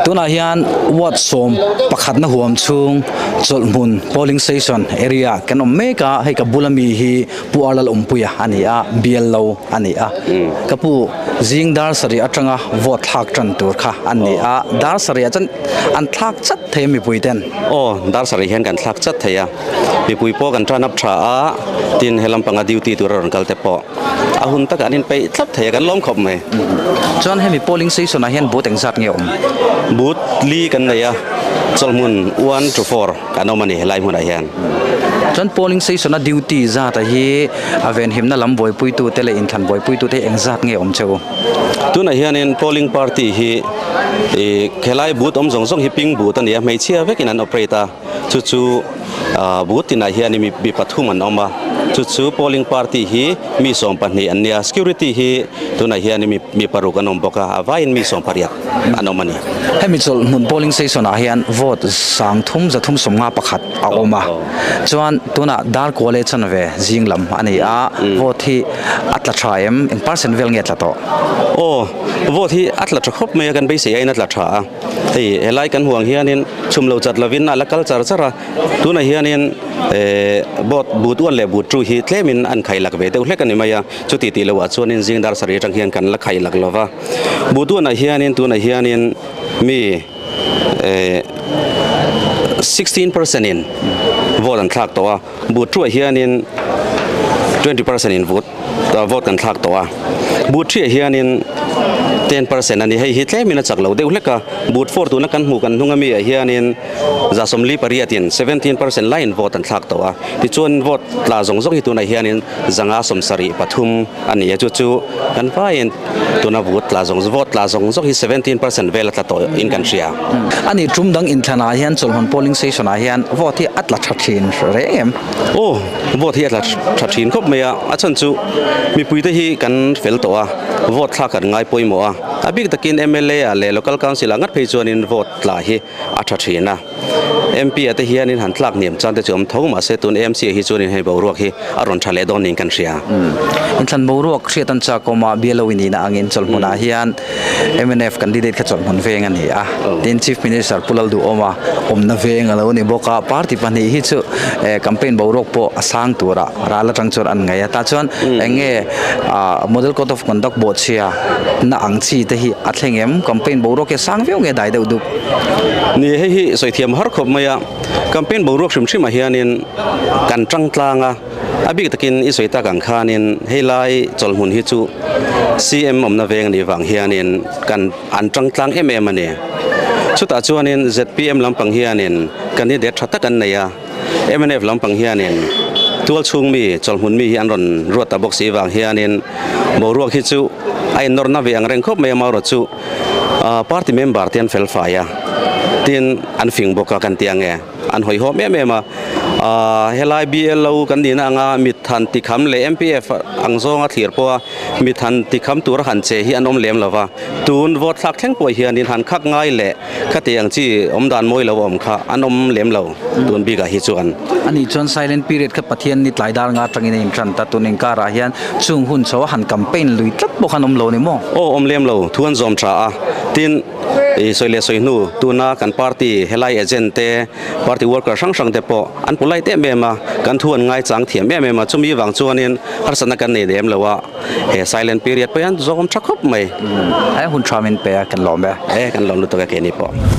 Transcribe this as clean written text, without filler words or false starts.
Tunah hian ward sawm pakhatna huam chhung chawlhhmun polling station area kan awm mek a, hei ka bula mi hi Pu Arlal Awmpuia a ni a, bial lo a ni a. Ka pu zing dar sarih atanga vote thlak tan tur kha a ni a, dar sarih ah chuan an thlak chat thei a mipui ten. Aw, dar sarih hian kan thlak chat thei a, mipui pawh kan tan up tha a, tin he lampanga duty tur a rawn kal te pawh. A hun takah an inpeih thlap thei a, kan lawm khawp mai. Chuan hemi polling station ah hian booth engzat nge awm? Booth li kan nei a, chawlhmun one to four kan awm a ni helai hmunah hian. Chuan polling station a duty zat a hi a venhimna lam buaipuitu te leh inthlan buaipuitu te hi engzat nge awm che u? Tunah hianin polling party hi ih helai booth awm zawng zawng hi pink booth a ni a, hmeichhia vekin an operate a. Chu chu booth tinah hian mi pathum an awm a, chu chu polling party hi mi 12 an nia, security hi tunah hian mi paruk an awm bawk a, a vaiin mi 18 an awm a ni. Hemi chawlh hmun polling station ah hian vote 3351 a awm a, chuan tunah dar kua leh chanve zing lam a ni a, vote hi a tla tha em? Eng percent vel nge a tla tawh? Aw, vote hi a tla tha khawp mai a, kan beisei aiin a tla tha a. Hei helai kan huang hianin chhum lo chat lovin a la kal char char a, tunah hianin eh boat but uan leh but tu hi tlemin an khai lak ve deuh hlek a ni mai a, chuti tih loh ah chuanin zing dar sarih atang hian kan la khai lak lova, but uanah hianin tunah hianin mi eh 16 percent in vote an thlak tawh a, but tu ah hianin 20 percent in vote vote kan thlak tawh a, but ṭhiah hianin 10% a ni, hei hi tlemin a chak lo deuh hlek a, but four tuna kan hmuh kan hnung ami ah hianin 48in 17% laiin vote an thlak tawh a, tichuan vote tla zawng zawng hi tunah hianin 573 a ni a, chu chu kan vaiin tuna vote tla zawng vote tla zawng zawng hi 17% vel a tla tawh in kan hria. A ni tum dang inthlanah hian chawlhmun polling station ah hian vote hi a tla tha thin reng em? Aw, vote hi a tla tha thin khawp mai a, a chhan chu mipuite hi kan fel tawh a, vote thlak kan ngai pawimawh a, a bik takin mla ah leh local council ah ngat phei chuanin vote tla hi a tha thin a, MP ah te hianin han tlak hniam chan te chu awm tho mahse tun AMC ah hi chuanin hei boruak hi a rawn tha leh dawn niin kan hria. Inthlan boruak hriat an chak awm a, bialo i nihna angin chawlhmunah hian mnf candidate kha chawlhmun veng a ni a, tin Chief Minister Pu Lalduhawma awmna veng a lo ni bawk a, party pahnih hi chu campaign boruak pawh a sang tura ral atang chuan an ngaih a, tah chuan eng nge model code of conduct bawhchhia na ang chi te hi a thleng em, campaign boruak hi a sang viau nge dai deuh dup. Ni hei hi sawi thiam har khawp mai a, campaign boruak hrim hrim ah hianin kan tang tlang a. A bik takin i sawi tak ang khanin helai chawlhmun hi chu CM awmna veng a nih vang hianin kan an tang tlang em em a ni. Chutah chuanin zpm lampang hianin candidate tha tak an nei a, mnf lampang hianin tual chhung mi chawlhmun mi hi an rawn ruat ta bawk si vang hianin boruak hi chu a innawrna ve ang reng khawp mai a, marawh chu party member te an fel fai a, tin an fing bawk a kan ti ang e. An hawihawm em em a, helai BLO kan nihna anga mithan tikham leh MPF ang zawnga thlir pawha mithan tikham tura han che hi an awm lem lo va, tun vote thlak thleng pawh hianin han khak ngai leh khati ang chi awmdan mawi lo a awm kha an awm lem lo tun bikah hi chuan. Ani chuan silent period kha Pathian ni tlai dar nga atangin a intan ta, tun inkarah hian chung hun chho a han campaign lui tlat pawh khan awm lo ni maw? Aw awm lem lo, thu an zawm tha a, tin. I sawi leh sawi hnu tuna kan party helai agent te party worker hrang hrang te pawh an polite em em a, kan thu an ngaichang thiam em em a, chumi vang chuanin harsatna kan nei lem lo a, he silent period pawh hian zawm tha khawp mai. He hun tha min pe a, kan lawm e. E kan lawm lutuk e keini pawh.